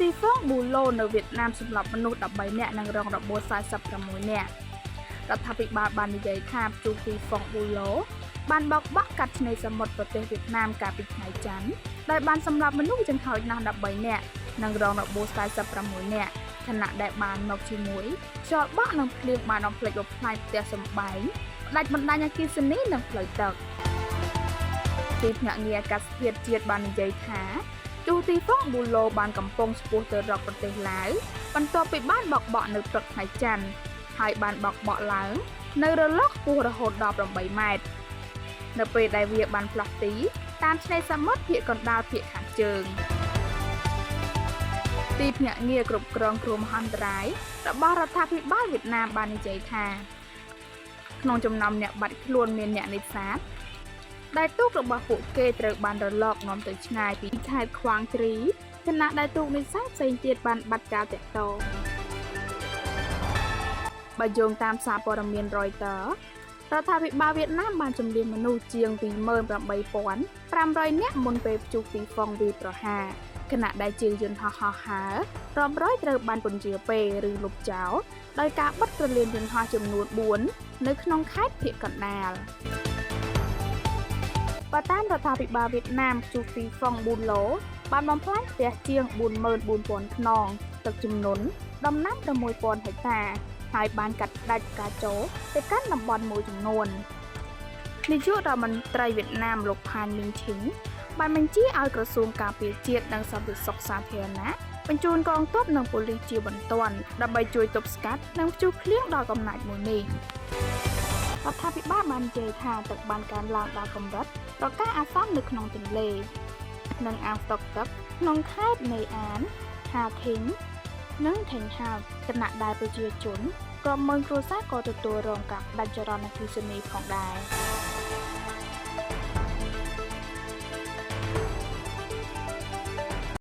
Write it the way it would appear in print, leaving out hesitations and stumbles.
ទីហ្វុងប៊ូឡូនៅវៀតណាមសម្លាប់មនុស្ស13នាក់និងរងរបួស46នាក់រដ្ឋាភិបាលបាននិយាយថាព្យុះទីហ្វុងប៊ូឡូបានបោកបក់កាត់ឆ្នេរសមុទ្រប្រទេសវៀតណាមកាលពីថ្ងៃច័ន្ទដោយបានសម្លាប់មនុស្សយ៉ាងហោចណាស់13នាក់និងរងរបួស46នាក់ខណៈដែលបានមកជាមួយខ្យល់បក់និងភ្លៀងបានបំផ្លិចបំផ្លាញផ្ទះសម្បែងផ្ដាច់បណ្ដាញអគ្គិសនីនិងផ្លូវទឹកទីភ្នាក់ងារអាកាសធាតុជាតិបាននិយាយថា ទូទីហ្វុងប៊ូឡូបានកំពុងឆ្ពោះទៅរកប្រទេសឡាវបន្ទាប់ពីបានបោកបក់នៅព្រឹកថ្ងៃច័ន្ទហើយបានបោកបក់ឡើងនៅរលកខ្ពស់រហូតដល់8ម៉ែត្រនៅពេលដែលវាបានផ្លាស់ទីតាមឆ្នេរសមុទ្រភាគកណ្ដាលភាគខាងជើងទីភ្នាក់ងារគ្រប់គ្រងគ្រោះមហន្តរាយរបស់រដ្ឋាភិបាលវៀតណាមបាននិយាយថាក្នុងចំណោមអ្នកបាត់ខ្លួនមានអ្នកនេសាទ ដែលទូករបស់ពួកគេត្រូវបានរលកនាំទៅឆ្ងាយពីខេត្តខ្វាងជ្រីខណៈដែលទូកនេសាទផ្សេងទៀតបានបាត់ការទាក់ទងបើយោងតាមសារព័ត៌មាន Reuters រដ្ឋាភិបាលវៀតណាមបានជម្លៀសមនុស្សជាង28,500នាក់មុនពេលព្យុះទីហ្វុងវាយប្រហារខណៈដែលជើងយន្តហោះហោះហើររាប់រយត្រូវបានពន្យាពេលឬលុបចោលដោយការបិទព្រលានយន្តហោះចំនួន4នៅក្នុងខេត្តភាគកណ្ដាល បើតាមរដ្ឋាភិបាលវៀតណាមព្យុះទីហ្វុងប៊ូឡូបានបំផ្លាញផ្ទះជាង44,000ខ្នងទឹកជំនន់ដំណាំ6,000ហិកតាហើយបានកាត់ផ្តាច់ការចូលទៅកាន់តំបន់មួយចំនួននាយករដ្ឋមន្ត្រីវៀតណាមលោកផានមីងឈីងបានបញ្ជាឲ្យក្រសួងការពារជាតិនិងសន្តិសុខសាធារណៈបញ្ជូនកងទ័ពនិងប៉ូលីសជាបន្ទាន់ដើម្បីជួយទប់ស្កាត់និងព្យុះភ្លៀងដ៏កំណាចមួយនេះរដ្ឋាភិបាលបាននិយាយថាទឹកបានកើនឡើងដល់កម្រិត ប្រកាសអាសន្ននៅក្នុងទន្លេ និងអាងស្តុកទឹកក្នុងខេត្តមេអាន ហាធីងនិងថេងហាវខណៈដែលប្រជាជនរាប់ម៉ឺនគ្រួសារក៏ទទួលរងការផ្ដាច់ចរន្តអគ្គិសនីផងដែរ។